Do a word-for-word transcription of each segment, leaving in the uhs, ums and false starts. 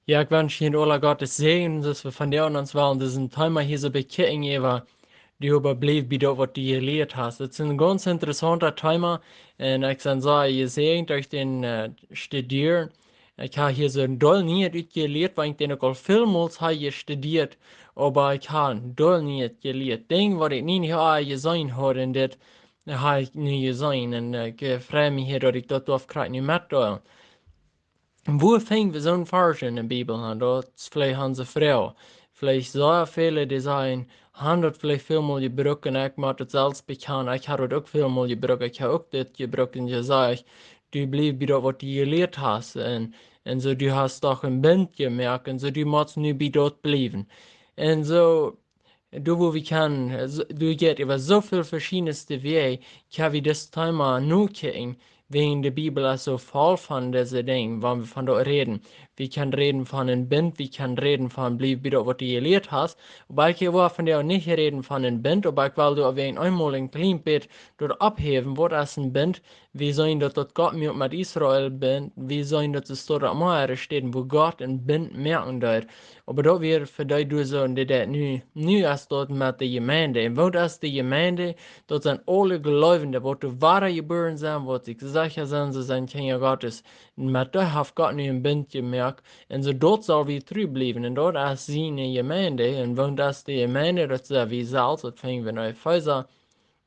Jo, ekj wensch junt aula Gottes Säajen, daut wie vondoag ons wellen disen Thema hia soo bekjikjen, äwa du oba bliew bie daut, waut du jelieet hast. Daut es een gaunz interessauntet Thema. Un ekj sie sea jesäajent derch daut, äh, Studieren. Ekj hab hia soo een Deel Nieet utjelieet, wiels ekj dän uk aul välmols hab jestudieet, oba ekj hab een Deel Nieet jelieet. Dinja, waut ekj nie, nie hab jeseenen haud, un dit hab ekj nu jeseenen. Un, äh, ekj, äh, frei mie hia, daut ekj daut doaf kjrie nu met, äh, wua finj wie soone Varsch enne Bibel? Un daut es veleicht onse Froag. Veleicht sea väle, dee sajen, han daut veleicht välmol jebrukt, un ekj mott daut selfst bekjanen, ekj hab daut uk välmol jebrukt, ekj hab uk dit jebrukt un jesajcht, du bliew bie daut, waut du jelieet hast, un, un soo, du hast doch een Bunt jemoakt, un soo, du motst nu bie daut bliewen. Un soo, doa wua wie kjennen, äh, s-, doa jeit äwa soo väl veschiedne Wäaj, kjenn wie dit Thema nokjikjen, wäajen de Bibel es soo voll von dise Dinja, wan wie von daut räden. Wie kjennen räden von een Bunt, wie kjennen räden von bliew bie daut, waut du jelieet hast. Oba ekj well vondoag nich räden von een Bunt, oba ekj well doa wäajen eemol een kjlien bät doa opphäwen, waut es een Bunt, wie seenen daut, daut Gott mie uk met Israel Bunt, wie seenen daut, daut doa mearere Städen, wua Gott een Bunt moaken deed. Oba daut wia fa dee doa soo, un dee, dee nu, nu es daut met de Jemeent. Un waut es de Jemeent? Daut sent aule Gleubje, waut doa wadajebuaren sent, waut sikj secha sent, see sent Kjinja Gottes. Un met dee haft Gott nu een Bunt jemoakt. Un soo daut saul wie tru bliewen. Un daut es siene Jemeent. Un waut es de Jemeent? Daut sent wie selfst, daut finj wie en Efeesa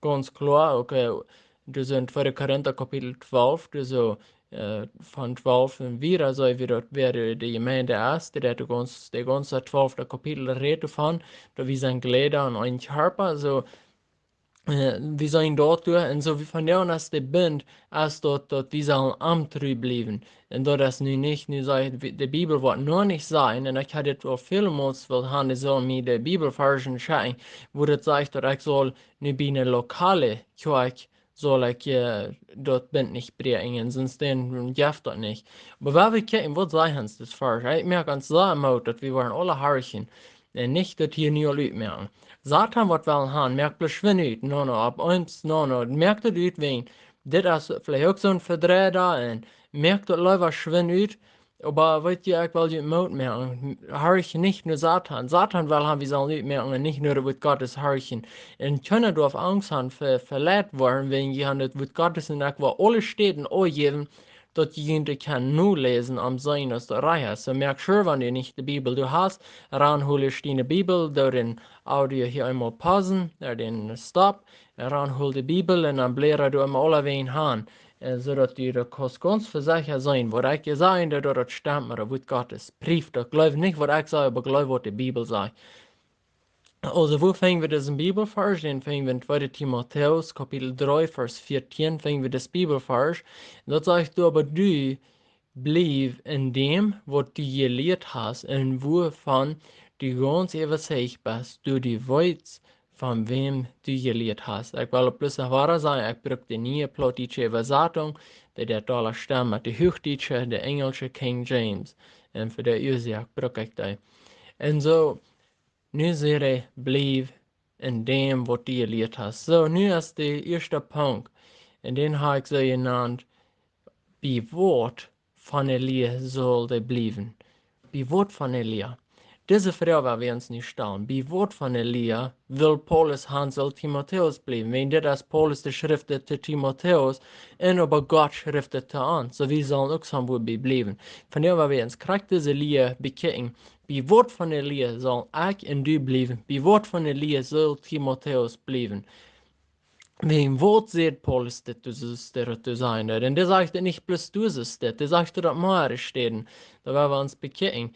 gaunz kloa, okay, daut es en tweede Korinta Kapitel twalf, daut es soo, äh, von twalf un wieda, soo wie daut, wäa de, de Jemeent es, dee, dee gaunz, de gaunze twalfte Kapitel rät doavon, daut wie sent Jlieda aun een Kjarpa, soo, äh, wie sent daut doa, un soo wie von doa aun es de Bunt, es daut, daut wie sellen am tru bliewen. Un daut es nu nich, nu sajcht de Bibel, waut noch nich sent, un ekj hab dit aul välmols well han, dee sellen mie de Bibelvarsch schekjen, wua daut sajcht, daut ekj saul nu bie eene lokale Kjoakj saul ekj, äh, daut Bunt nich bräakjen, sest dan jeft daut nich. Oba wan wie kjikjen, waut sajcht ons dit Varsch? Ekj moak ons sea Moot, daut wie woaren aule horchen. Un nich daut hia nu aul utmoaken. Satan woat wellen han, moak bloos schwind ut. No, no, opp eemol, no, no, moak daut ut, wäajen dit es veleicht uk soon Vedreida, un moak daut leewa schwind ut. Oba weet jie, ekj well junt Moot moaken. Horch nich no Satan. Satan well han, wie sellen utmoaken un nich no daut Wuat Gottes horchen. Un kjeena darf Angst han, ve-, veleit woaren, wäajen jie han daut Wuat Gottes un ekj well aule Städen aunjäwen, daut jie junt kjennen noläsen, om seenen, aus daut rajcht es. Soo moak sure, wan du nich de Bibel doa hast, ranhol diene Bibel, doo dän Audio hia eemol pausen, äh, dän Stop, un ranhol de Bibel un dan bläda doa emma aulawäajen han. Un soo daut du daut kaust gaunz vesecha seenen, waut ekj hia saj, daut daut stemt met daut Wuat Gottes. Proow daut, gleew nich waut ekj saj, oba gleew waut de Bibel sajcht. Aulsoo, wua finj wie disen Bibelvarsch? Dän finj wie en tweede Timotäus, Kapitel dree, Varsch vieetieen, finj wie disen Bibelvarsch. Un daut sajcht doa, oba du bliew en däm, waut du jelieet hast, un wuavon du gaunz äwaseicht best, daut du weetst, von wäm du jelieet hast. Ekj well opp bloos noch wada sajen, ekj bruk de niee plautdietsche Äwasatunk, dee deit dolla stemmen met de huachdietsche, de enjelsche King James. Un fa dee Uasoak bruk ekj dee. Un soo, nu sajcht hee, bliew en däm, waut du jelieet hast. Soo, nu es de ieeschte Punkt. Un dän hab ekj soo jenant, bie waut von de Lia saul dee bliewen? Bie waut von de Lia? Dise Froag well wie ons nu stalen. Bie waut von de Lia well Paulus han, saul Timotäus bliewen? Wäajen dit es Paulus, dee schrift dit to Timotäus, un oba Gott schrift dit to ons. Soo, wie sellen uk soo wua bie bliewen. Vondoag well wie ons krakjt dise Lia bekjikjen. Bie waut von de Lia saul ekj un du bliewen? Bie waut von de Lia saul Timotäus bliewen? Wäajen waut sajcht Paulus dit, daut es, daut doa sent? Un dee sajcht daut nich bloos daut es dit, dee sajcht daut opp mearere Städen. Daut well wie ons bekjikjen.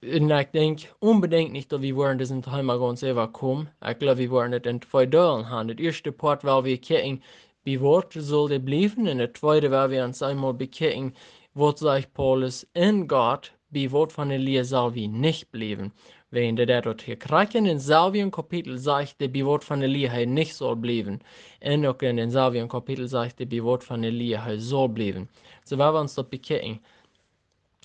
Un ekj denkj onbedinjt nich, daut wie woaren disen Thema gaunz äwakomen. Ekj gleew, wie woaren et en twee Deelen han. Daut ieeschte Poat well wie kjikjen, bie waut saul dee bliewen? Un daut tweede well wie ons eemol bekjikjen, waut sajcht Paulus un Gott, bie waut von de Lia saul wie nich bliewen? Wäajen dee daut hia krakjt en dänselwjen Kapitel sajcht, dee bie waut von de Lia hee nich saul bliewen. Un uk en dänselwjen Kapitel sajcht, dee bie waut von de Lia hee saul bliewen. Soo well wie ons daut bekjikjen.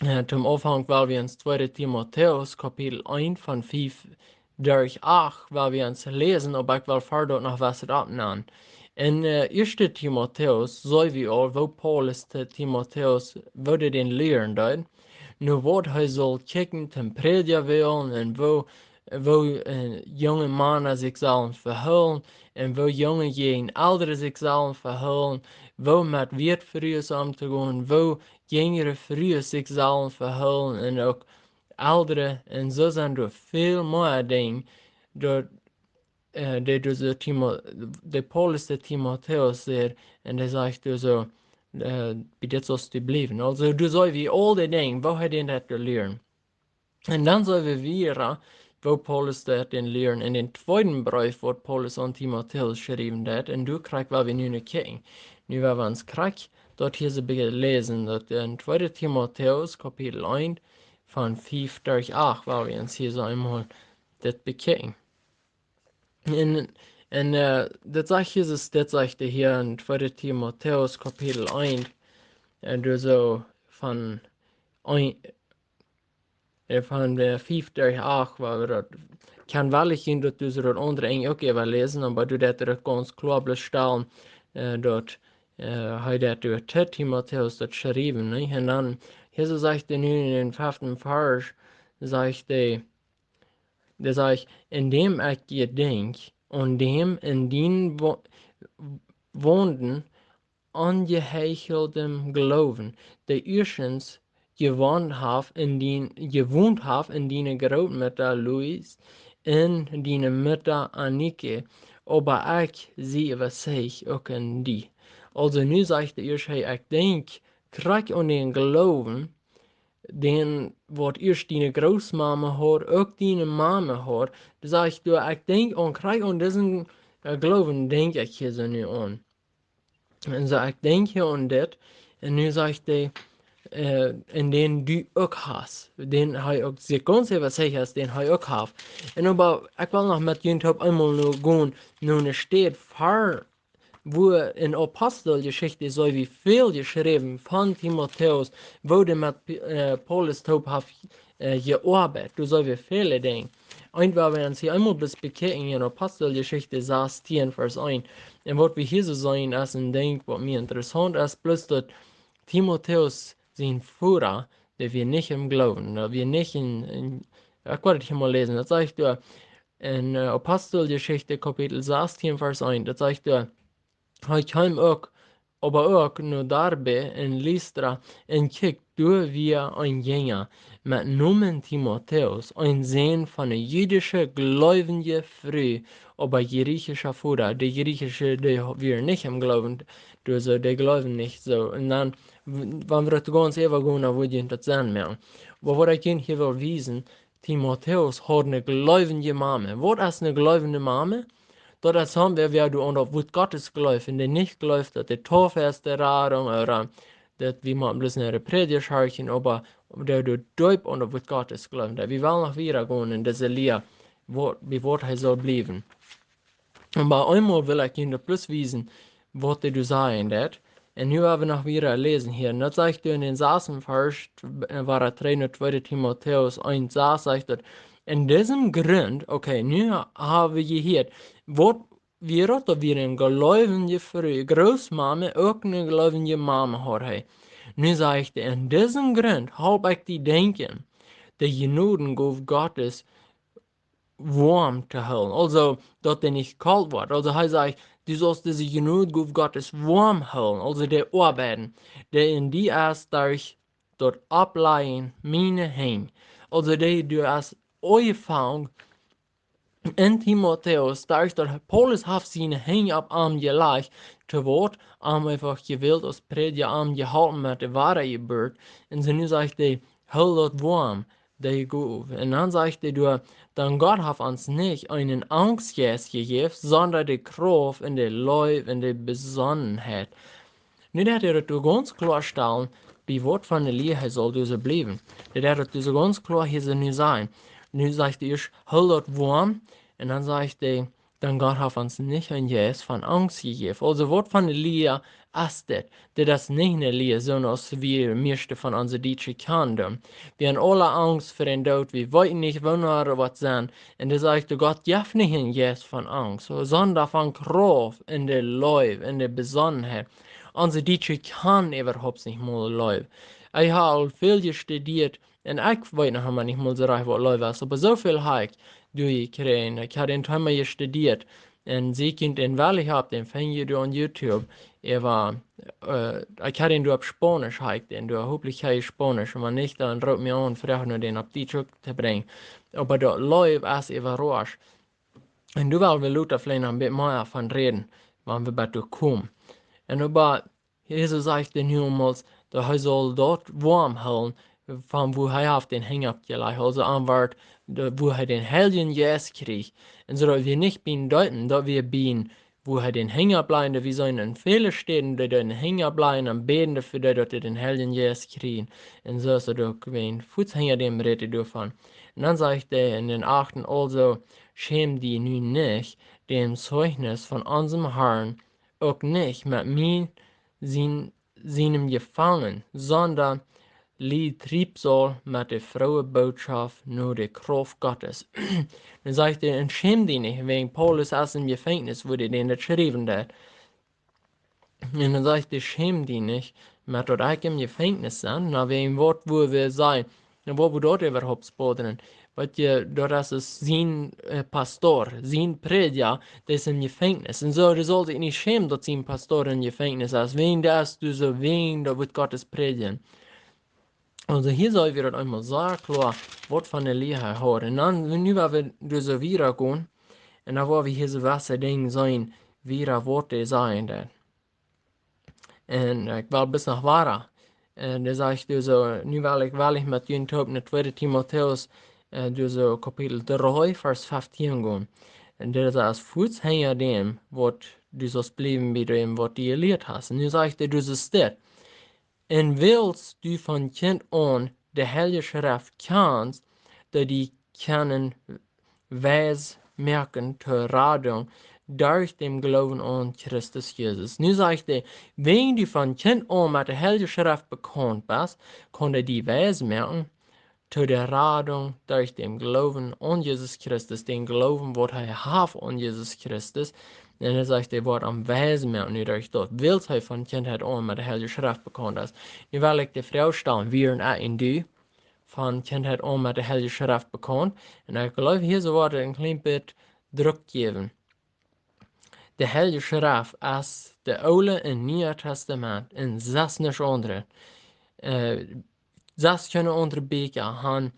Äh, toom Aunfank well wie ons tweede Timotäus, Kapitel eent von fief derch acht, well wie ons läsen, oba ekj well ver daut noch waut oppnämen. En, äh, ieeschte Timotäus, soo aus wie aul, woo Paulus to Timotäus, woo dee dän lieren deed. no waut hee saul kjikjen toom Prädja wälen un woo, woo äh, junge Mana sikj sellen vehoolen un woo junge jäajen eldre sikj sellen vehoolen, woo met wieet Frues omtogonen, woo jinjre Frues sikj sellen vehoolen un uk eldre. Un soo sent doa väl mea Dinja, daut äh, dee, dee, dee Timo-, dee Paulus dee Timotäus säd, un dee sajcht doa soo, äh, bie dit saust du bliewen. Aulsoo, doa see wie aul dee Dinja, woo hee dän daut deed lieren. Un dan see wie wieda, woo Paulus daut deed lieren, en dän tweeden Breef, waut Paulus aun Timotäus jeschräwen haft, un doa kjrieech wie nu ne Kjikj. Nu woa wie ons krakjt daut hia soo bie läsen, daut en tweede Timotäus, Kapitel eent, von fief derch acht, woa wie ons hia soo eemol dit bekjikjen. En, en äh, dit sajcht Jesus, dit sajcht hee hia en tweede Timotäus Kapitel eent, äh, doa soo von eent, äh, von äh, fief derch acht, woa wie daut, kaun woll sennen daut du soo daut aundre Enj uk äwa läsen, oba doa deit hee daut gaunz kloa bloos stalen, äh, daut äh, hee daut doa to Timotäus daut jeschräwen, nä? Un dan, hia soo sajcht hee nu en dän feften Varsch, sajcht hee, dee sajcht, en däm ekj jedenkj, aun däm en dienen wo-, wonden, onjeheichelden Gloowen, dee ieeschtens jewont haft en dien, jewont haft en diene Grootmutta Lois, en diene Mutta Eunike, oba ekj sie äwasich uk en die. Aulsoo nu sajcht hee ieescht, hee, ekj denkj krakjt aun dän Gloowen, dän waut ieescht diene Grootmama haud, uk diene Mama haud. Dan sajcht hee, ekj denkj aun, krakjt aun disen äh, Gloowen denkj ekj hia soo nu aun. Un soo, ekj denkj hia aun dit, un nu sajcht hee, äh, en dän du uk hast, dän hee uk sikj gaunz äwasich es, dän hee uk haft. Un oba, ekj well noch met junt opp eemol no gonen, no ne Städ ver, wua en Aposteljeschicht soo väl jeschräwen von Timotäus, woo dee met äh, Paulus toop haft äh, jeoabeit. Doa see wie väle Dinja. Eent woa wie ons hia eemol bloos bekjikjen en Aposteljeschicht sastieen, Varsch eent. Un waut wie hia soo seenen, es een Dinkj, waut mie interessaunt es, bloos daut Timotäus sien Voda, dee wia nich em Gloowen, dee wia nich en, en, ekj woa daut hia mol läsen, daut sajcht doa en äh, Aposteljeschicht Kapitel sastieen, Varsch eent, daut sajcht doa, hee kjeem uk, oba uk no Derbe en Listra, un kjikj, doa wia een Jinja met Nomen Timotäus, een Sän von ne jüdische gleewje Fru, oba jriechischa Voda. Dee Jriechische, dee ho-, wieren nich em Gloowen, doa soo, dee jleewden nich soo. Un dan, w-, wan wie daut gaunz äwagonen, dan wudd daut sennen, mau. Oba waut ekj junt hia well wiesen, Timotäus haud ne gleewje Mama. Waut es ne gleewje Mama? Daut es soont, wäa, wäa doa aun daut Wuat Gottes jleeft, un dee nich jleeft, daut de Taufe es de Radunk, ooda daut wie mau bloos no de Prädja horchen, oba dee doa deep aun daut Wuat Gottes jleeft. Daut wie wellen noch wieda gonen en dise Lia, waut, bie waut hee saul bliewen. Oba eemol well ekj junt daut bloos wiesen, waut hee doa sajen deed. Un nu woa wie noch wieda läsen hia. Un daut sajcht doa en dän sasten Varsch, äh, woa wie trigj no tweede Timotäus eent sass, sajcht daut, en disen Grunt, okay, nu ha-, hab wie jehieet, waut wia daut, daut wia ne gleewje Fru, Grootmama, uk ne gleewje Mama haud hee. Nu sajcht hee, en disen Grunt halp ekj die denkjen, de Jnodengoow Gottes woam to hoolen. Aulsoo, daut dee nich kolt woat. Aulsoo, hee sajcht, du saust dise Jnodengoow Gottes woam hoolen. Aulsoo, dee oabeiden, dee en die es derch daut Oppläajen miene Henj. Aulsoo, dee, du hast aunjefongen en Timotäus, derch daut Paulus haft siene Henj opp am jelajcht, to waut, am eefach jewellt aus Prädja, am jeholpen met de Wadajeburt. Un soo nu sajcht hee, hool daut woam, dee Goow. Un dan sajcht hee doa, dan Gott haft ons nich eenen Angstjeist jejäft, sonda de Krauft un de Leew un de Besonnenheit. Nu deit hee daut doa gaunz kloa stalen, bie waut von ne Lia hee saul doa soo bliewen. Dee deit daut doa soo gaunz kloa hia soo nu sajen. Nu sajcht hee ieescht, hool daut woam, un dan sajcht hee, dan Gott haft ons nich eenen Jeist von Angst jejäft. Aulsoo, waut von ne Lia es dit? Dit es nich ne Lia, soo aus wie mieeschte von onse Dietsche kjanen doonen. Wie han aule Angst fa dän Doot, wie weeten nich, wanea waut sennen. Un dee sajcht, Gott jeft nich eenen Jeist von Angst, sonda von Krauft un de Leew un de Besonnenheit. Onse Dietsche kjanen äwahaupt nich mol Leew. Ekj hab aul väl jestudieet un ekj weet noch emma nich mol soo rajcht waut Leew es, oba soo väl hab ekj doa jekjräajen. Ekj hab dän Thema jestudieet un see kjemt en wellich opp, dän finj jie doa aun YouTube. Ekj hab dän doa opp Spaunisch, hab ekj dän doa, hopentlich hab jie Spaunisch, un wan nich, dan roopt mie aun, froagt no dän opp Dietsch uk to brinjen. Oba daut Leew es äwarauscht. Un doa well wie lota veleicht noch een bät mea von räden, wan wie bat doa komen. Un oba Jesus sajcht dän nu emol, daut hee saul daut woam hoolen, von wua hee haft dän Henj oppjelajcht, aulsoo aun Wort, wua hee dän Heiljen Jeist kjrieech. Un soo daut wie nich biem Deepen, daut wie biem, wua hee dän Henj opplejen, daut wie sent en väle Städen, dee dän Henj opplejen un bäden doafäa, daut dee dän Heiljen Jeist kjrieen. Un soo es daut uk, wan fuats hinja däm rät hee doavon. Un dan sajcht hee en dän achten: Also schäm die nu nich, dem Zeugnis von unserem Herrn, uk nich met mie sien, sienem Jefangen, sondern lied Triebsal met de frohe Botschaft no de Krauft Gottes. Dan sajcht hee: Un schäm die nich, wäajen Paulus es em Jefenkjnis, wua hee dän daut schriewen deed. Un dan sajcht hee: Schäm die nich, met daut ekj em Jefenkjnis sie. Na, wäajen waut, wua wie sent, un wua wie daut äwahaupt bodren. Weetst, daut es sien Pastor, sien Prädja, dee es em Jefenkjnis. Un soo, dee saul sikj nich schämen, daut sien Pastor em Jefenkjnis es. Wäajen daut es doa soo, wäajen daut woat Gottes prädjen. Also hia seenen wie daut eemol sea kloa, waut von ne Lia hee haud. Un dan, nu woa wie doa soo wieda gonen, un dan woa wie hia soo waut Dinja seenen, wieda waut dee sajen deed. Un ekj well bat noch wieda. Un dan saj ekj doa soo, nu well ekj, well ekj met junt toop no tweede Timotäus, doa soo Kapitel dree, Varsch feftieen gonen. Un daut es fuats hinja däm, waut du saust bliewen bie däm, waut du jelieet hast. Un nu sajcht hee, doa soo steit: Un wiels du von Kjint aun de Heilje Schreft kjanst, dee die kjennen weis moaken to Radunk derch däm Gloowen aun Christus Jesus. Nu sajcht hee, wäajen du von Kjint aun met de Heilje Schreft bekaunt best, kaun hee die weis moaken to de Radunk derch däm Gloowen aun Jesus Christus, dän Gloowen, waut hee haft aun Jesus Christus. Un hee sajcht, dee woat am weis moaken nu derch daut, wiels hee von Kjintheit aun met de Heilje Schreft bekaunt es. Nu well ekj de Froag stalen: Wieren ekj un du von Kjintheit aun met de Heilje Schreft bekaunt? Un ekj gleew, hia sull wie een kjlien bät Druck jäwen. De Heilje Schreft es daut Oole un Niee Tastament un sest nuscht aundret. Sest kjeene aundre Bieekja han,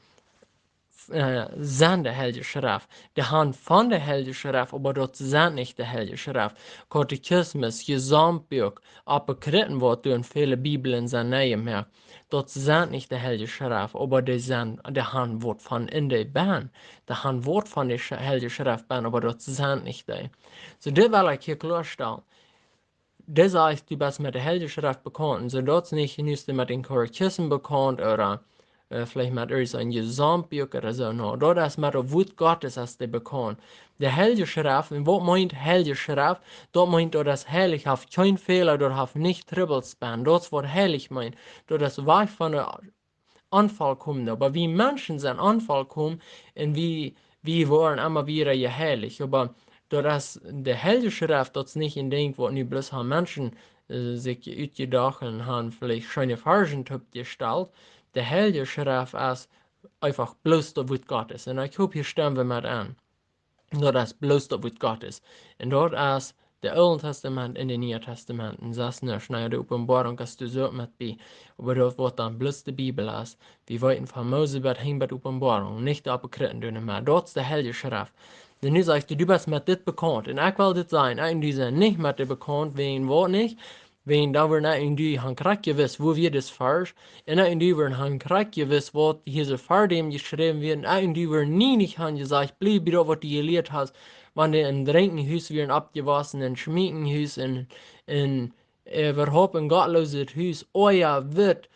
sent de Heilje Schreft. Dee han von de Heilje Schreft, oba daut sent nich de Heilje Schreft. Katechismus, Jesaumtbuak, Apokriten, waut doa en väle Bibeln sent nenjemoakt, daut sent nich de Heilje Schreft, oba dee sent, dee han waut von en dee benn. Dee han waut von de Heilje Schreft benn, oba daut sent nich dee. Soo, dit well ekj hia kloa stalen. Dee sajcht, du best met de Heilje Schreft bekaunt. Un soo, daut es nich, nu best du met een Katechismus bekaunt, ooda veleicht met irjent een Jesaumtbuak ooda soo. No, daut es met daut Wuat Gottes es dee bekaunt. De Heilje Schreft, un waut meent Heilje Schreft? Daut meent, daut es heilich, haft kjeen Fäla, daut haft nich Trubbels benn. Daut es waut heilich meent. Daut es wajch von de Onvolkomne. Oba wie Menschen sent onvolkomen un wie, wie woaren emma wada jeheilicht. Oba daut es de Heilje Schreft, daut es nich een Dinkj, waut nu bloos han Menschen sikj utjedocht un han veleicht scheene Varschen toopjestalt. De Heilje Schreft es eefach bloos daut Wuat Gottes. Un ekj hop, hia stemm wie met aun. Daut es bloos daut Wuat Gottes. Un daut es daut Oole Tastament un daut Niee Tastament. Un sest nuscht. Na jo, de Openboarunk es doa uk met bie. Oba daut waut dan bloos de Bibel es. Wie weeten von Mose bat hinjen bat Openboarunk. Nich de Apokriten doa nich mea. Daut es de Heilje Schreft. Dan nu sajchst du, du best met dit bekaunt. Un ekj well dit sajen. Ekj un du sent nich met dit bekaunt, wäajen waut nich. Wäajen dan wudden ekj un du han krakjt jewist, wua wia dis Varsch. Un ekj un du wudden han krakjt jewist, waut hia soo ver däm jeschräwen wia. Un ekj un du wudden nie nich han jesajcht, bliew bie daut, waut du jelieet hast. Wan dee em Drinkjenhus wieren oppjewossen, em Schmieekjenhus, un, un äwahaupt een gottlooset Hus, oja, witt,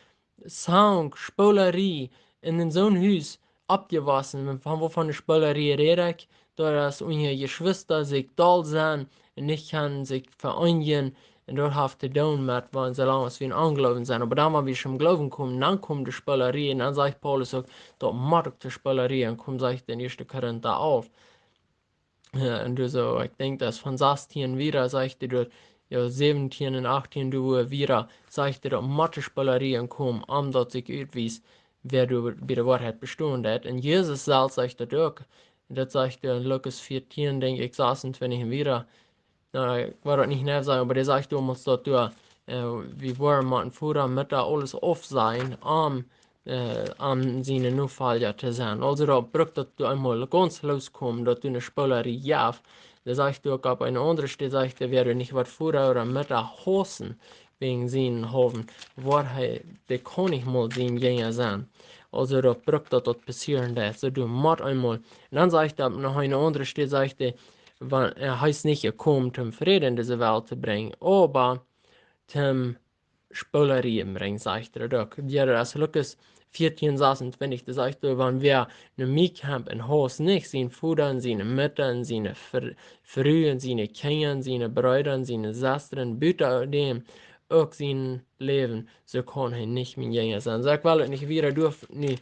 Zank, Spoolarie, un en soon Hus oppjewossen. Von waut von de Spoolarie räd ekj? Daut es, wan Jeschwista sikj doll sent un nich kjennen sikj ve'eenjen. Un daut haft to doonen met, wan, soo lang aus wie em Ongloowen sent. Oba dan, wan wie em Gloowen komen, dan komen de Spoolarie. Un dan sajcht Paulus uk, daut mott uk de Spoolarie. Un kom, sajcht en Ieeschte Korinta alf. Un doa soo, ekj denkj, daut es von sastieen wieda, sajcht hee doa, jo, säwentieen un achtieen, doa wua wieda sajcht hee, daut mott de Spoolarien komen, om daut sikj utwiest, wäa doa bie de Woarheit bestonen deit. Un Jesus selfst sajcht daut uk. Un daut sajcht hee en Lukas vieetieen, denkj ekj, sasuntwintich un wieda. Na, ekj woa daut nich nau sajen, oba dee sajcht domols daut doa, äh, wie woaren met een Voda, Mutta, aules aufsajen, om, äh, om siene Nofolja to sennen. Aulsoo daut brukt daut doa eemol gaunz loskomen, daut doa eene Spoolarie jeft. Dee sajcht uk opp eene aundre Städ, sajcht hee, wäa doa nich woat Voda ooda Mutta hausen wäajen sienen haulwen, woat hee, dee kaun nich mol sien Jinja sennen. Aulsoo daut brukt daut, daut passieren deit. Soo doa mott eemol. Un dan sajcht hee opp noch eene aundre Städ, sajcht hee, wan, äh, hee es nich jekomen toom Fräd en dise Welt to brinjen, oba toom Spoolarien brinjen, sajcht hee uk. Dee es Lukas vieetieen sasuntwintich, dee sajcht doa, wan wäa no mie kjemt un haust nich sien Voda un siene Mutta un siene Fr-, Fru un siene Kjinja un siene Breeda un siene Sestren, buta däm uk sien Läwen, soo kaun hee nich mien Jinja sennen. Soo, ekj well daut nich wieda doa, nä,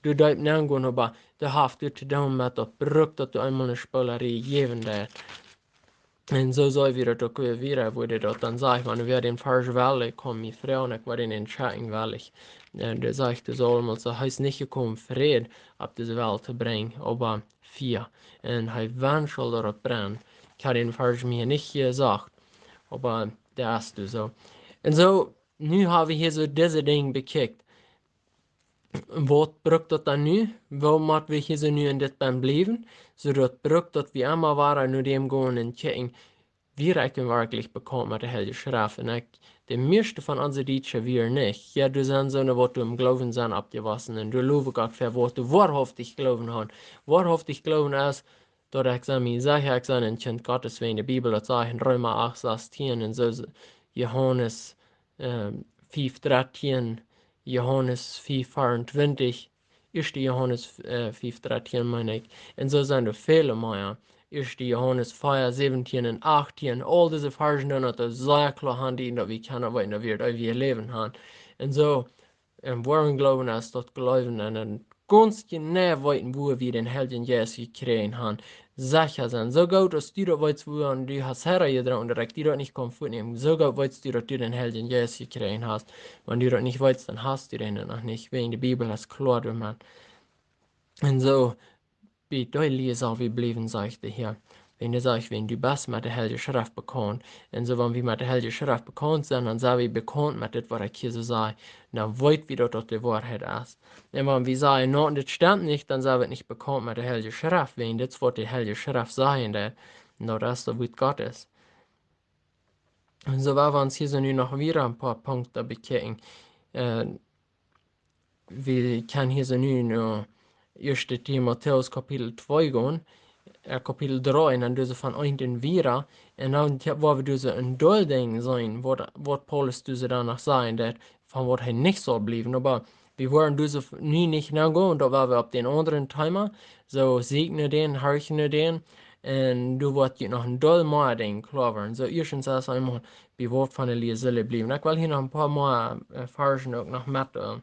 doa deep nengonen, oba daut haft doa to doonen met daut Bruk, daut doa eemol eene Spoolarie jäwen deit. Un soo saj wie daut uk wada, wua dee daut dan sajcht, wan wäa dän Varsch well, ekj kaun mie froagen, ekj woa dän en tjekjen, well ekj. Un dee sajcht, dee saul mol soo, hee es nich jekomen Fräd opp dise Welt to brinjen, oba Fia. Un hee wenscht aul daut et brennt. Ekj hab dän Varsch mie nich jesajcht, oba daut es doa soo. Un soo, nu hab wie hia soo dise Dinja bekjikjt. Waut brukt daut dan nu? Woo mott wie hia soo nu en dit Buak bliewen? Soo daut brukt daut wie emma wada no däm gonen un kjikjen, wia ekj werkjlich bekaunt met de Heilje Schreft? Un ekj, de mieeschte von onse Dietsche wia nich. Jo, doa sent soone waut doa em Gloowen sent oppjewossen. Un doa low ekj Gott fa waut doa woarhauftich Gloowen han. Woarhauftich Gloowen es, daut ekj saj mie secha, ekj sie een Kjint Gottes, wäajen de Bibel daut sajcht en Reema acht sastieen un soo s-, Johanes, ähm, fief dartieen, Johanes fief veeauntwintich, ieeschte Johanes, äh, fief dartieen, meen ekj. Un soo sent doa väle mea. Ieeschte Johanes vea, säwentieen un achtieen, aul dise Varschen doonen daut sea kloa aundieeden, daut wie kjennen weeten, daut wie daut eewje Läwen han. Un soo, em woaren Gloowen es daut Gloowen un een gaunz jeneiw weeten, wua wie dän Heiljen Jeist jekjräajen han. Secha sennen. Soo goot aus du daut weetst, wua du hast hia jedroagen, daut ekj die daut nich kaun väanämen. Soo goot weetst du, daut du dän Heiljen Jeist jekjräajen hast. Wan du daut nich weetst, dan hast du dän noch nich. Wäajen de Bibel es kloa doamet. Un soo, bie dee Lia saul wie bliewen, sajcht hee hia. Wan hee sajcht, wan du best met de Heilje Schreft bekaunt. Un soo, wan wie met de Heilje Schreft bekaunt sent, dan sent wie bekaunt met dit, waut ekj hia soo saj. Dan weet wie, daut daut de Woarheit es. Un wan wie sajen, nä, dit stemt nich, dan sent wie nich bekaunt met de Heilje Schreft, wäajen dit es, waut de Heilje Schreft sajen deit. Un daut es daut Wuat Gottes. Un soo woa wie ons hia soo nu noch wada een poa Punkten bekjikjen. Äh, wie kjennen hia soo nu no ieeschte Timotäus Kapitel twee gonen, äh, Kapitel dree, un dan dise von eent un wada. Un dan woa wie dise een Deel Dinja seenen, waut, waut Paulus dise dan noch sajen deit, von waut hee nich saul bliewen. Oba wie woaren dise f-, nu nich nogonen, daut woa wie opp dän aundren Thema. Soo, sieekj no dän, horch no dän. Un doa woat junt noch een Deel mea Dinja kloa woaren. Soo, ieeschtens es eemol, bie waut von de Lia sellen bliewen. Ekj well hia noch een poa mea, äh, Varschen uk noch met, äh,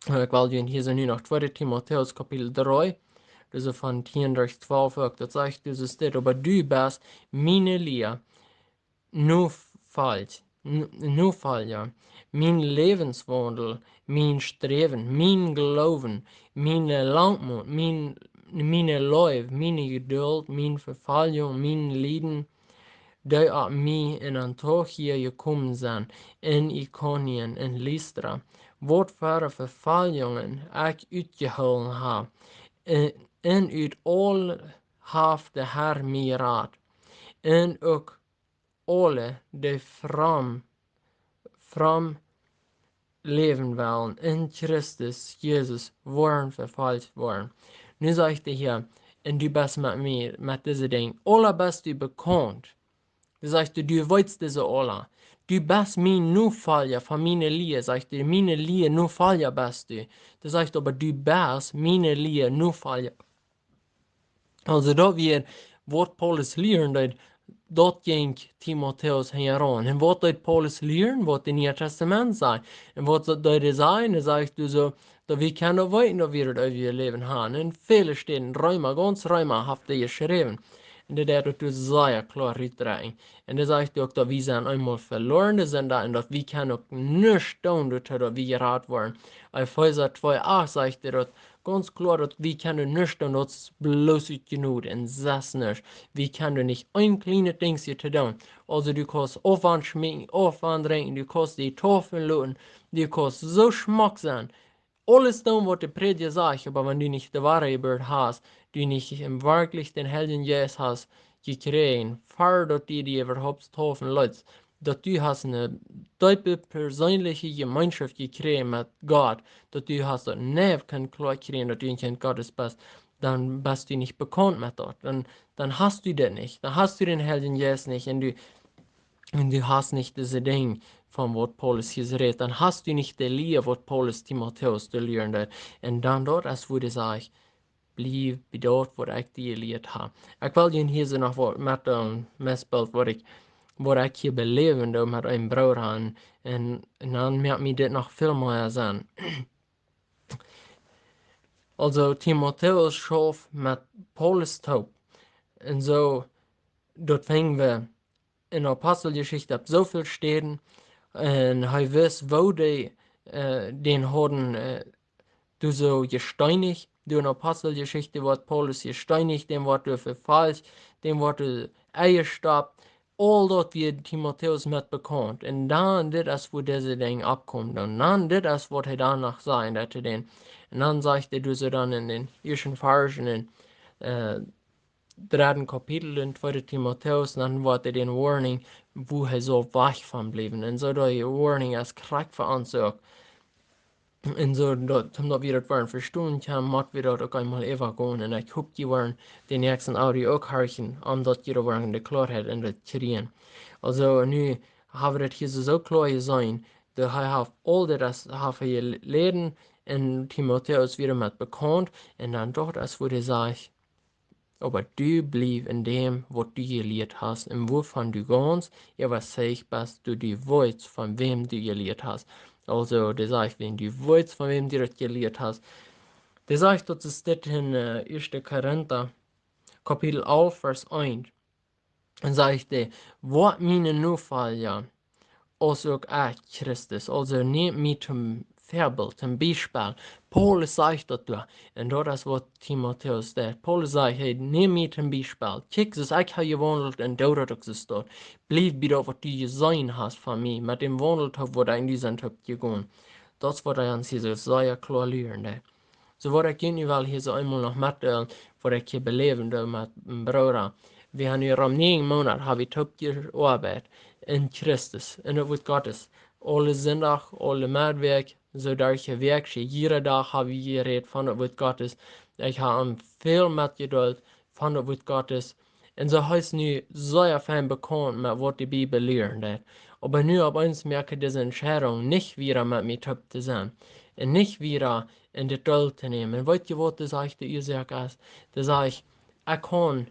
ekj well junt hia soo nu noch tweede Timotäus Kapitel dree, dise von tieen derch twalf uk, daut sajcht, dise steit, oba du best miene Lia, Nofolj-, N-, Nofolja, mien Läwenswaundel, mien Sträwen, mien Gloowen, miene Langmoot, mien, miene Leew, miene Jedult, mien Vefoljunk, mien Lieden, dee opp mie en Antiochia jekomen sent, en Ikonien, en Listra, waut fa Vefoljungen ekj utjehoolen hab, en, en ut aul haft de Herr mie jerat, en uk aule, dee fromm, fromm läwen wellen en Christus Jesus, woaren vefoljt woaren. Nu sajcht hee hia, un du best met mie, met dise Dinja, aula best du bekaunt. Dee sajcht, du, du weetst dise aula. Du best mien Nofolja, von miene Lia, sajcht hee, miene Lia Nofolja best du. Dee sajcht, oba du best miene Lia Nofolja. Aulsoo daut wia, waut Paulus lieren deed, daut jinkj Timotäus hinjaraun. Un waut deed Paulus lieren, waut daut Niee Tastament sajcht. Un waut daut deed hee sajen, hee sajcht, du, soo, daut wie kjennen weeten, daut wie daut eewje Läwen han. Un väle Städen, Reema, gaunz Reema haft hee jeschräwen. Un dee deit daut doa sea kloa rutdrekjen. Un dee sajcht uk, daut wie sent eemol veloarne Sinda un daut wie kjennen uk nuscht doonen doatoo, daut wie jerat woaren. Efeesa twee acht sajcht dee daut gaunz kloa, daut wie kjennen nuscht doonen, daut es bloos ut Jnod un sest nuscht. Wie kjennen nich een kjlienet Dinjsje to doonen. Aulsoo du kaust Aufwaunt schmecken, Aufwaunt drinkjen, du kaust die taufen loten, du kaust soo schmock sennen. Aules doonen, waut de Prädja sajcht, oba wan du nich de Wadajeburt hast, du nich werkjlich dän Heiljen Jeist hast jekjräajen, ver daut du die äwahaupt taufen leetst, daut du hast eene deepe perseenelje Jemeenschoft jekjräajen met Gott, daut du hast daut nich kunt kloa kjrieen, daut du een Kjint Gottes best, dan best du nich bekaunt met daut. Dan, dan hast du dit nich. Dan hast du dän Heiljen Jeist nich un du, un du hast nich dise Dinja von waut Paulus hia rät. Dan hast du nich de Lia, waut Paulus Timotäus to lieren deed. Un dan daut es, wua dee sajcht: Bliew bie daut, waut ekj die jelieet hab. Ekj well junt hia soo noch waut met een Biespel, waut ekj, waut ekj hia beläwen doo met een Brooda. Un, un dan moakt mie dit noch väl mea Senn. Aulsoo, Timotäus schauft met Paulus toop. Un soo, daut finj wie en Aposteljeschicht opp soo väl Städen. Un hee wist, woo dee, äh, dän hauden, äh, doa soo jesteenicht. Doa en Aposteljeschicht woat Paulus jesteenicht, dän woat doa vefolcht, dän woat doa enjestoppt. Aul daut wia Timotäus met bekaunt. Un dan, dit es, wua dise Dinja oppkomen. Un dan, dit es, waut hee dan noch säd, daut hee dän. Un dan sajcht hee doa soo dan en dän ieeschten Varsch en, äh, dredden Kapitel en tweede Timotäus, dan woat hee dän Warning, wua hee saul wajch von bliewen. Un soo dee Warning es krakjt fa ons uk. Un soo daut, om daut wie daut woaren vestonen kjennen, mott wie daut uk eemol äwagonen. Un ekj hop, jie woaren dän näakjsten Audio uk horchen, om daut jie woaren de Kloarheit en daut kjrieen. Aulsoo, nu hab wie daut hia soo, soo kloa jeseenen, daut hee haft aul dit, daut haft hee jelieet, un Timotäus wia met bekaunt, un dan doa es, wua hee sajcht: Oba du bliew en däm, waut du jelieet hast, un wuavon du gaunz äwaseicht best, daut du weetst, von wäm du jelieet hast. Aulsoo, dee sajcht, wan du weetst, von wäm du daut jelieet hast. Dee sajcht, daut es dit en, äh, ieeschte Korinta, Kapitel alf, Varsch eent. Un sajcht hee: Woat miene Nofolja, aus uk ekj Christus. Aulsoo nämt mie toom Väabilt, toom Biespel. Paulus sajcht daut doa. Un daut es, waut Timotäus deed. Paulus sajcht: Hey, nämt mie toom Biespel. Kjikj, soo aus ekj hab jewaundelt, un doo daut uk soo. Bliew bie daut, waut du jeseenen hast von mie, met däm Waundel, waut ekj en dise Tiet jegonen. Daut es, waut hee ons hia soo sea kloa lieren deed. Soo, waut ekj junt nu well hia soo eemol noch metdeelen, waut ekj hia beläwen deed met een Brooda. Wie haben nu rom näajen Moonat, hab wie toop jeoabeit en Christus, en daut Wuat Gottes. Aule Sindach, aule Meddwäakj, soo derch de Wäakj, jieda Dach hab wie jerät von daut Wuat Gottes. Ekj hab am väl metjedeelt von daut Wuat Gottes. Un soo hee es nu sea fein bekaunt met waut de Bibel lieren deit. Oba nu opp eemol moakt hee dise Entscheidunk, nich wada met mie toop to sennen. Un nich wada en dit Deel to nämen. Un weet jie, waut dee sajcht, de Uasoak es? Dee sajcht: Ekj kaun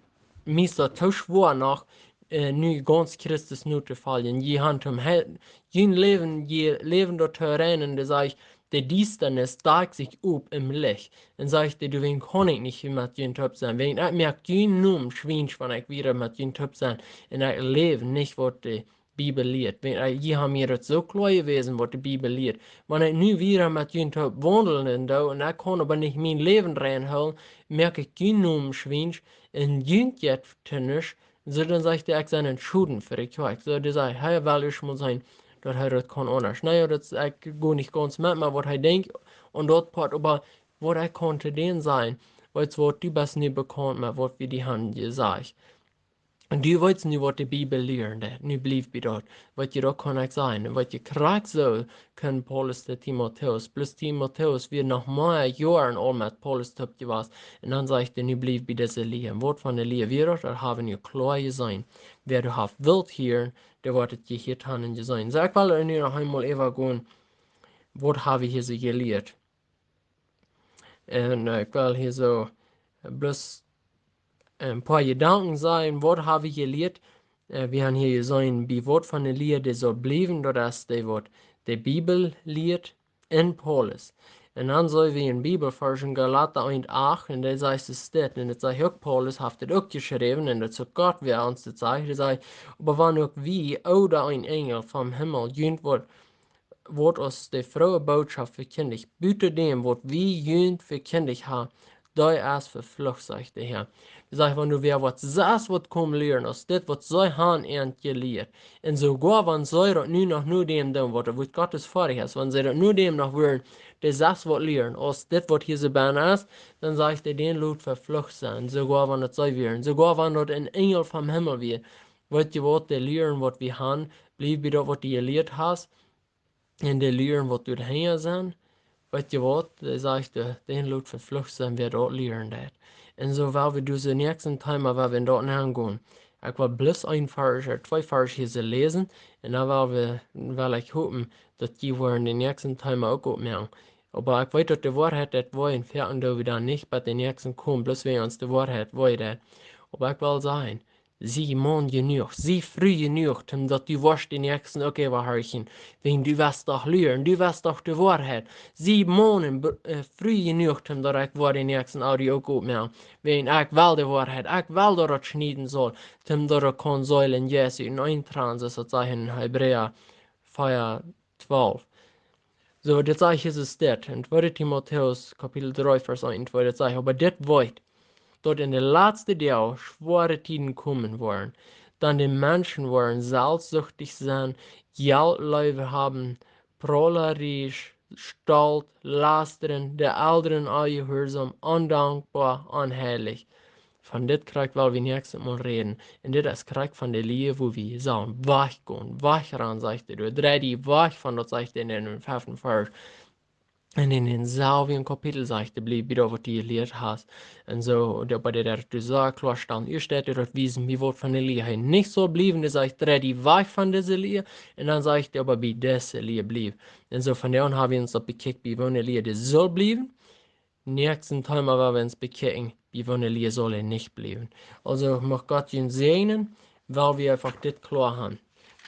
mie daut too schwoa noch, äh, nu gaunz Christus notofoljen. Jie haben am He-, jun Läwen, jie läwen doa to reinen, dee sajcht, de Diestanis dakjt sikj opp em Licht. Un sajcht hee: Doawäajen kaun ekj nich met junt toop sennen. Wäajen ekj moak jun Nomen schwiensch, wan ekj wada met junt toop sie. Un ekj läw nich, waut de Bibel lieet. Wäajen, äh, jie haben mie daut soo kloa jewäsen, waut de Bibel lieet. Wan ekj nu wada met junt toop waundlen doo, un ekj kaun oba nich mien Läwen rein hoolen, moak ekj jun Nomen schwiensch, un junt jeit to nuscht, soo, dan sajcht hee, ekj sie een Schoden fa de Kjoakj. Soo, dee säd, hee well ieescht mol seenen, daut hee daut kaun aundasch. Na jo, daut es, ekj go nich gaunz met, oba waut hee denkjt, un daut Poat, oba waut ekj kaun to dän sajen, weetst waut, du best nu bekaunt met waut wie die haben jesajcht. Un du weetst nu, waut de Bibel lieren deit. Nu bliew bie daut. Waut jie doa kaun ekj sajen. Un waut jie krakjt soo, kaun Paulus de Timotäus. Plus Timotäus wia noch mea Joaren aul met Paulus toop jewast. Un dan sajcht hee, nu bliew bie dise Lia. Un waut von de Lia wia daut, daut haben wie kloa jeseenen. Wäa daut haft wult hieren, dee woat daut jehieet haben un jeseenen. Soo, ekj well nu noch eemol äwagonen, waut hab wie hia soo jelieet. Un, äh, ekj well hia soo bloos een poa Jedanken sajen, waut hab wie jelieet. Äh, wie haben hia jeseenen, bie waut von de Lia dee saul bliewen, daut es dee, waut de Bibel lieet, un Paulus. Un dan seen wie een Bibelvarsch en Galata eent acht, un dee sajcht es dit, un daut sajcht uk, Paulus haft dit uk jeschräwen, un daut es uk Gott, wäa ons dit sajcht, dee sajcht: "Oba wan uk wie ooda een Enjel vom Himmel junt woat, woat ons de frooe Bootschoft vekjindicht, buta däm, waut wie junt vekjindicht ha, dee es veflucht," sajcht de Herr. Dee sajcht, wan du wäa waut sest, waut kom lieren, aus dit, waut see han ent jelieet. Un soogoa wan see daut nu noch no däm doonen, waut daut Wuat Gottes foadich es, wan see daut no däm noch wudden, dee sest waut lieren, aus dit, waut hia soo bennen es, dan sajcht hee, dän lot veflucht sennen, soogoa wan daut see wieren, soogoa wan daut een Enjel vom Himmel wia. Weet jie waut, dee Lieren, waut wie han, bliew bie daut, waut du jelieet hast, un dee Lieren, waut doa hinja sent, weet jie waut, dee sajcht, dee, dän lot veflucht sennen, wäa daut lieren deit. Un soo well wie dise näakjsten Thema, well wie en daut aungonen. Ekj well bloos een Varsch, ä, twee Varsch hia soo läsen, un dan well wie, well ekj hopen, daut jie woaren dän näakjsten Thema uk oppmoaken. Oba ekj weet, daut de Woarheit daut wee, un foaken doo wie dan nich bie dän näakjsten komen, bloos wäajen ons de Woarheit wee deit. Oba ekj well sajen, sie Maun jenuach, sie Fru jenuach, toom daut du woascht dän näakjsten uk äwahorchen. Wäajen du west doch lieren, du west doch de Woarheit. Sie Maun un Br-, ä, Fru jenuach, toom daut ekj woa dän näakjsten Audio uk oppmoaken. Wäajen ekj well de Woarheit, ekj well daut daut schnieden saul, toom daut daut kaun seelen, yes, en een Trans, soo aus daut sajcht en Hebräa vea twalf. Soo, dit sajcht Jesus dit, en tweede Timotäus Kapitel dree, Varsch eent un twee, daut sajcht: "Oba dit weet, daut en de latste Doag schwoare Tieden komen woaren, dan de Menschen woaren selfstsuchtig sennen, Jelt leew haben, praulerisch, stolt, lastren, de Elren onjehuarsom, ondankboa, onheilich." Von dit krakjt well wie näakjstet Mol räden. Un dit es krakjt von de Lia, wua wie sellen wajchgonen, wajchgonen, sajcht hee. Du, drei die wajch von daut, sajcht hee en dän feften Varsch. Un en dän selwjen Kapitel sajcht hee, bliew bie daut, waut du jelieet hast. Un soo, daut bie de, daut du soo kloa stalen, ieescht deit hee daut wiesen, woo waut von de Lia hee nich saul bliewen, dee sajcht, drei die wajch von dise Lia. Un dan sajcht hee, oba bie dise Lia bliew. Un soo, von doa aun ha wie ons daut bekjikjt, bie woone Lia dee saul bliewen. Näakjsten Thema woa wie ons bekjikjen, bie woone Lia saul hee nich bliewen. Aulsoo, mucht Gott junt säajnen, well wie eefach dit kloa han.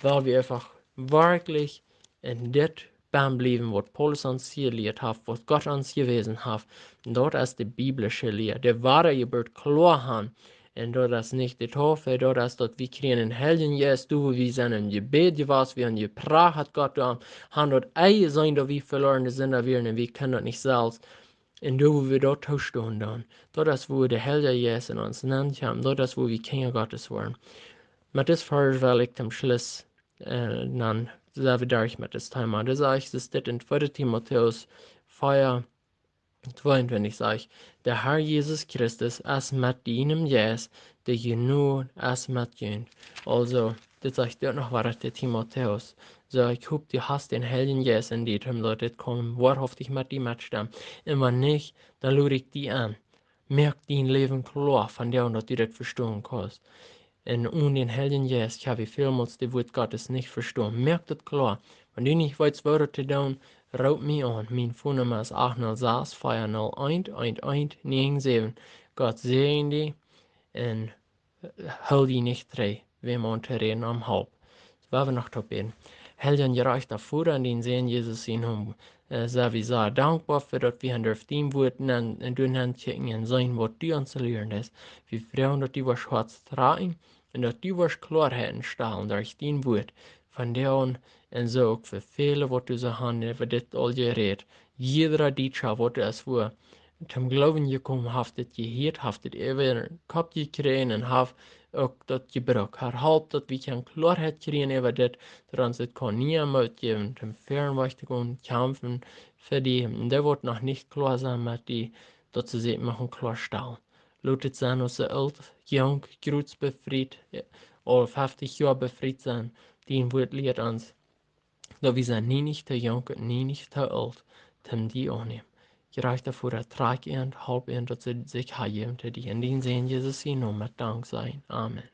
Well wie eefach werkjlich en dit bennen bliewen, waut Paulus ons hia jelieet haft, waut Gott ons jewäsen haft. Un daut es de biblische Lia, de woare Jeburt kloa han. Un daut es nich de Taufe, daut es daut wie kjrieen dän Heiljen Jeist, doa wua wie sent em Jebäd jewast, wie han jeprachat, Gott, doa han daut Ei jeseenen, daut wie veloarne Sinda wieren un wie kjennen daut nich selfst. Un doa wua wie daut toostonen doonen, daut es wua de Heilja Jeist en ons nenkjemt, daut es wua wie Kjinja Gottes woaren. Met dis Varsch well ekj toom Schluss, ä, dan sent wie derch met dis Thema. Daut sajcht es dit en tweede Timotäus vea tweeuntwintich, sajcht: "De Herr Jesus Christus es met dienem Jeist, de Jnod es met junt." Aulsoo, dit sajcht uk noch wada de Timotäus. Soo, ekj hop, du hast dän Heiljen Jeist en die, toom daut dit kaun woarhauftich met die metstemmen. Un wan nich, dan lod ekj die aun. Moak dien Läwen kloa von doa aun, daut du daut vestonen kaust. Un onen dän Heiljen Jeist kjenn wie välmols daut Wuat Gottes nich vestonen. Moak daut kloa. Wan du nich weetst, waut to doonen, roop mie aun. Mien Phone Numma es acht null sas, vea null eent, eent eent näajen säwen. Gott säajen die un hool die nich trigj, wäm auntoräden om Help. Soo, woa wie noch toop bäden. Heilja un jerajchta Voda, en dienen Sän Jesus sien Nomen, ä, sent wie sea dankboa fa daut wie han derft dien Wuat nenn, un doa nenn kjikjen un seenen, waut du ons to lieren deist. Wie froagen, daut du woascht Hoaten trakjen un daut du woascht Kloaheit enstalen derch dien Wuat von doa aun. Un soo uk fa väle, waut du soo han äwa dit aul jerät. Jiedra Dietscha, waut es, wua toom Gloowen jekomen, haft dit jehieet, haft dit äwa äaren Kopp jekjräajen un haft uk daut jebrukt. Herr, halp, daut wie kjeene Kloaheit kjrieen äwa dit, daut ons dit kaun niee Moot jäwen, toom fäaren Wajch to gonen, kjamfen fa die, un dee, waut noch nich kloa sent met die, daut see sikj moaken kloastalen. Lot dit sennen, aus see oolt, junk, jroots befriet, ä, aul feftich Joa befriet sent, dien Wuat lieet ons, daut wie sent nie nich too junk un nie nich too oolt, toom die aunnämen. Jerajchta Voda, trakj an, halp an, daut see sikj hanjäwen to die. En dienen Sän Jesus sien Nomen met Danksajen. Amen.